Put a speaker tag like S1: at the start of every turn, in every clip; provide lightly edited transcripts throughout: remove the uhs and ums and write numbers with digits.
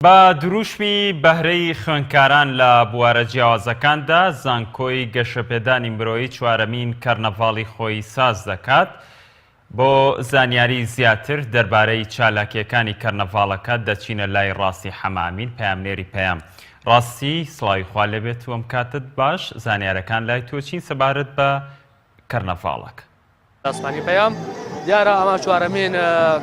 S1: بە دروشمی بەهرەی خوێندکاران لە بوارە جیاوازەکاندا، زانکۆی گەشەپێدانی مرۆیی چوارەمین کەرنەڤاڵی خۆی ساز دەکات. بۆ زانیاری زیاتر دەربارەی چالاکییەکانی کەرنەڤاڵەکە دەچینە لای ڕاستی حەمە ئەمین پەیامنێری پەیام. ڕاستی، سڵاوی خوا لێبێت و ئەم کاتەت باش، زانیارەکان لای تۆ چین سەبارەت بە کەرنەڤاڵەکە؟
S2: ئاسمانی پەیام، دیارە ئەمە چوارەمین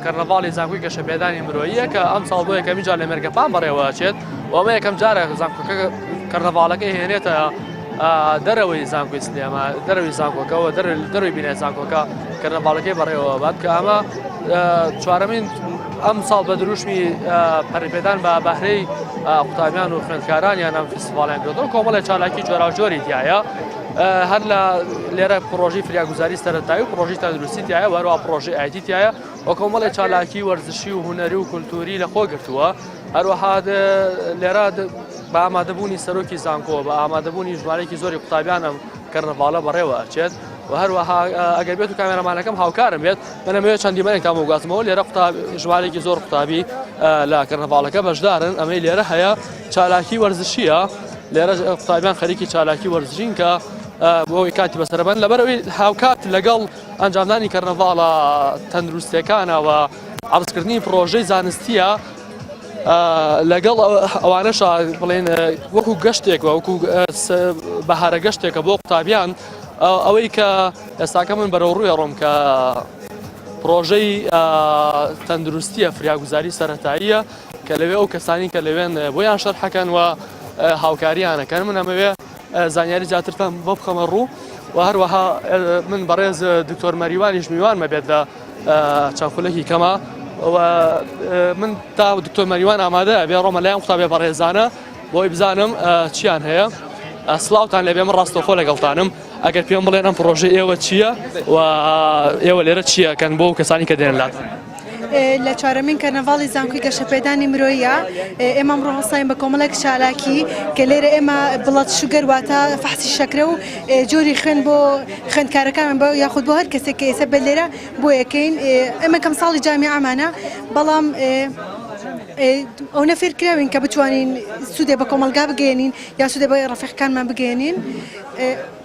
S2: کەرنەڤاڵی زانکۆی گەشەپێدانی مرۆییە کە ئەمساڵ بۆ یەکەمین جار لە مێرگەپان بەڕێوەچێت و ئەمە یەکەم جارە زانکۆکە کەرنەڤاڵەکەی هێنێتە دەرەوەی زانکۆی سلێما دەرەوەی زانکۆکەوە دەرەوەی بینای زانکۆکە کەرنەڤاڵەکەی بەڕێوە بات کە ئەمە چوارەمین ئەم ساڵ بە دروشمی پەرپێدان بە بەهرەی قوتابیان و خوێندکارانیان ئەم فیستیڤاڵیان کردەوە کۆمەڵی چالاکی جۆراوجۆری تایە. هەر لە لێرە پڕۆژەی فریاگوزاری سەرەتایی و پڕۆژەی تەندروستی تایە و هەروەها پڕۆژەی IT تایە و کۆمەڵی چالاکی وەرزشی و هونەری و کولتوری لە خۆ گرتووە هەروەها لێرە بە ئامادەبوونی سەرۆکی زانکۆ بە ئامادەبوونی ژمارەیەکی زۆری قوتابیانم کەرنەڤاڵە بەڕێوە ئەچێت و هەروەها ئەگەر بێت و کامێرەمانەکەم هاوکارم بێت من ئەمەوێت چەند دیمەنێکتان بۆ بگوازمەوە لێرە قوتاب ژمارەیەکی زۆر قوتابی لە کەرنەڤاڵەکە بەشدارن ئەمەی لێرە هەیە چالاکی وەرزشیە لێرە قوتابیان خەریکی چالاکی وەرزشین کە بۆ ئەوەی کاتی بەسەربەن لەبەرئەوەی هاوکات لەگەڵ ئەنجامدانی کەرنەڤاڵە تەندروستیەکانەوە عەرزکردنی پرۆژەی زانستیە لەگەڵ ئەوانەشا بڵێن وەکو گەشتێک وەکو بەهارە گەشتێکە بۆ قوتابیان ئەوەی کە ئێستاکە من بەرەو ڕووی ڕۆم کە پرۆژەی تەندروستیە فریاگوزاری سەتاییە کە لەوێ ئەو کەسانی کە لەوێن بۆیان شەرحەکەن و هاوکاریانەکەن من ئەمەوێ زانیاری زیاترتان بۆ بخەمە ڕوو و هەروەها من بەڕێز دکتۆر مەریوانیش میوانمە بێت لە چەند خولەکی کەمە و من تا دکتۆر مەریوان ئامادە بێ ڕۆمە لایەن قوتابێ بەڕێزانە بۆی بزانم چیان هەیە سلااوان لەبێ من ڕاستەخۆ لەگەڵتانم ئەگەر پێم بڵێن ئەم پرۆژه ئێوە چییە و ئێوە لێرە چیەکەن بۆ کەسانی کە دێن لات.
S3: لە چوارەمین کەرنەڤاڵی زانکۆی گەشەپێدانی مرۆییە ئێمە ئەمڕۆ هەڵساین بە کۆمەڵێک چالاکی کە لێرە ئێمە blood sugar واتە فەحسی شەکرە و جۆری خوێن بۆ خوێندکارەکانمان بە یاخود بۆ هەر کەسێک کە ئێستا بە لێرە بۆ یەکەین ئێمە کەم ساڵی جامیعەمانە بەڵام ئەو نە فێر کراوین کە بتوانین سوودێ بە کۆمەڵگا بگەێنین یا سوودێ بە ڕەفیقەکانمان بگەێنین.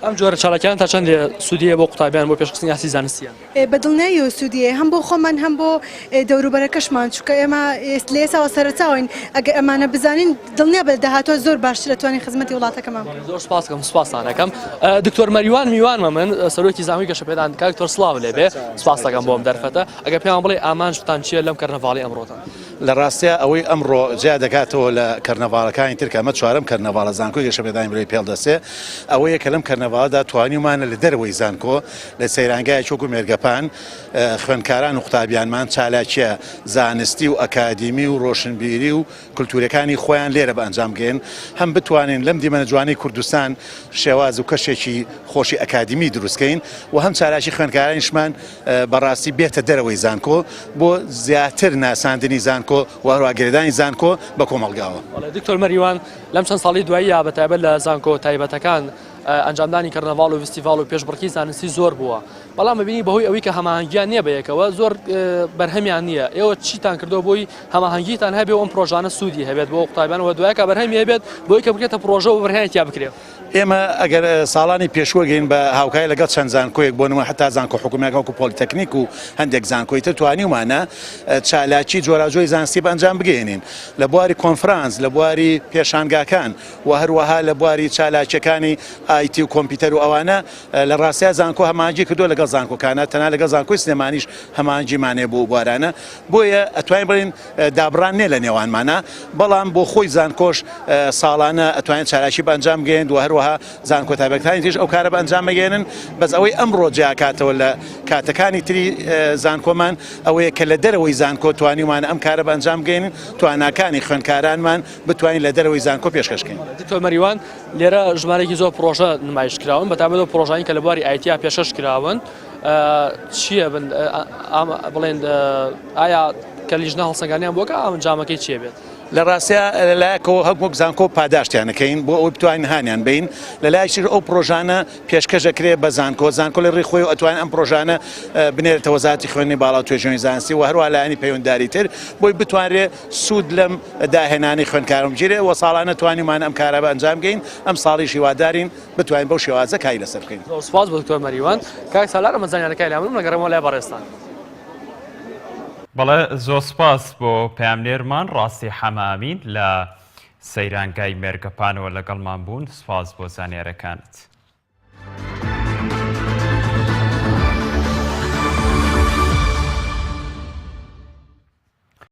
S2: ئەم جۆرە چالاکیان تا چەندێ سوودیە بۆ قوتابیان بۆ پێشخستنی ئاستی زانستیان؟
S3: بە دڵنیاییەوە سوودی هەیە هەم بۆ خۆمان هەم بۆ دەوروبەرەکەشمان چونکە ئێمە لە ئێستاوە سەرەتاوەین ئەگەر ئەمانە بزانین دڵنیا بە داهاتووە زۆر باشتر ئەتوانین خزمەتی وڵاتەکەمان بکەین.
S2: زۆر سپاس کەم سپاستان ئەکەم دکتۆر مەریوان میوانمە من سەرۆکی زانکۆی گەشەپێدان کاک دکتۆر سڵاو لێبێ سپاس دەکەم بۆ ئەم دەرفەتە ئەگەر پێمان بڵێ ئامانجتان چییە لەم کەرنەڤاڵی ئەمڕۆتان؟
S4: لە ڕاستیا ئەوەی ئەمڕۆ جیا دەکاتەوە لە کەرنەڤاڵەکانی تر کە ئەمە چوارەم کەرنەڤاڵە زانکۆی گەشەپێدانی مرۆیی پێڵ دەستێ ئەوەیە کە لەم کەرنەڤاڵەدا توانیومانە لە دەرەوەی زانکۆ لە سەیرانگایەکی وەکو مێرگەپان خوێندکاران و قوتابیانمان چالاکیە زانستی و ئەکادیمی و ڕۆشنبیری و کولتوریەکانی خۆیان لێرە بە ئەنجام بگەیەن هەم بتوانین لەم دیمەنە جوانەی کوردستان شێواز و کەشێکی خۆشی ئەکادیمی دروستکەین و هەم چالاکی خوێندکارانیشمان بەڕاستی بێتە دەرەوەی زانکۆ بۆ زیاتر ناساندنی زانکۆ و هەروەها گرێدانی زانکۆ بە کۆمەڵگاوە.
S2: دکتۆر مەریوان لەم چەند ساڵی دواییە بە تایبەت لە زانکۆ تایبەتەکان ئەنجامدانی کەرنەڤاڵ و ڤستیڤاڵ و پێشبڕکی زانستی زۆر بووە بەڵام ببینی بەهۆی ئەوەی کە هەماهەنگیان نییە بەیەکەوە زۆر بەرهەمیان نییە ئێوە چیتان کردەوە بۆی هەماهەنگیتان هەبێ و ئەم پرۆژانە سوودی هەبێت بۆ قوتابیان و دوایەکە بەرهەمی هەبێت بۆی کە بکرێتە پرۆژە و بەرهەمیان تیا بکرێت.
S4: ئێمە ئەگەر ساڵانی پێشووە گەین بە هاوکاری لەگەڵ چەند زانکۆیەک بۆ نموونە حتا زانکۆ حکومیەکان وەکو پۆلیتەکنیک و هەندێک زانکۆی تر توانیومانە چالاکی جۆراوجۆری زانستی بە ئەنجام بگەیەنین لە بواری کۆنفرانس لە بواری پێشانگاکان و هەروەها لە بواری چالاکیەکانی IT و کۆمپیوتەر و ئەوانە لە ڕاستیا زانکۆ هەماهەنگی کردووە لەگەڵ زانکۆکانە تەنها لەگەڵ زانکۆی سلێمانیش هەماهەنگیمان هەیە بۆ بوارانە بۆیە ئەتوانین بڵێین دابڕان نیە لە نێوانمانە بەڵام بۆ خۆی زانکۆش ساڵانە ئەتوانێت چالاکی بە ئەنجام بگەیەنێت و هەروەها زانکۆ تایبەتەکانی تریش ئەو کارە بە ئەنجام بگەیەنن بەس ئەوەی ئەمڕۆ جیاکاتەوە لە کاتەکانی تری زانکۆمان ئەوەیە کە لە دەرەوەی زانکۆ توانیومانە ئەم کارە بە ئەنجام بگەیەنین تواناکانی خوێندکارانمان بتوانین لە دەرەوەی زانکۆ پێشکەش کەین.
S2: دکتۆر مەریوان، لێرە ژمارەیەکی زۆر پڕۆژە نمایش کراون، بەتایبەت ئەو پڕۆژانەی کە لە بواری IT یا پێشکەش کراون، چییە بن بڵێن ئایا کە لیژنە هەڵسەنگاندنیان بۆ کە ئەنجامەکەی چییە بێت؟
S4: لە ڕاستیا لە لایەکەوە هەک وەک زانکۆ پاداشتیان ئەکەین بۆ ئەوەی بتوانین هانیان بەین، لە لایەکیش ئەو پڕۆژانە پێشکەش ئەکرێ بە زانکۆ، زانکۆ لە ڕێی خۆیەوە ئەتوانێت ئەم پڕۆژانە بنێرێتە وەزارەتی خوێندنی باڵا و توێژینەوەی زانستی و هەروەها لایەنی پەیوەندداری تر بۆی بتوانرێ سوود لەم داهێنانەی خوێندکاران بگیرێ و ساڵانە توانیومانە ئەم کارە بە ئەنجام بگەین، ئەمساڵیش هیوادارین بتوانین بەو شێوازە کاری لەسەر بکەین.
S2: زۆر سوپاس بۆ دکتۆر مەریوان. کاک سالار ئەمە زانیاریەکانی لای منم دەگەڕێمەوە لای بەڕێزتان.
S1: بەڵێ زۆر سوپاس بۆ پەیامنێرمان ڕاستی حەمە ئەمین لە سەیرانگای مێرگەپانەوە لەگەڵمان بوون سوپاس بۆ زانیارەکانت.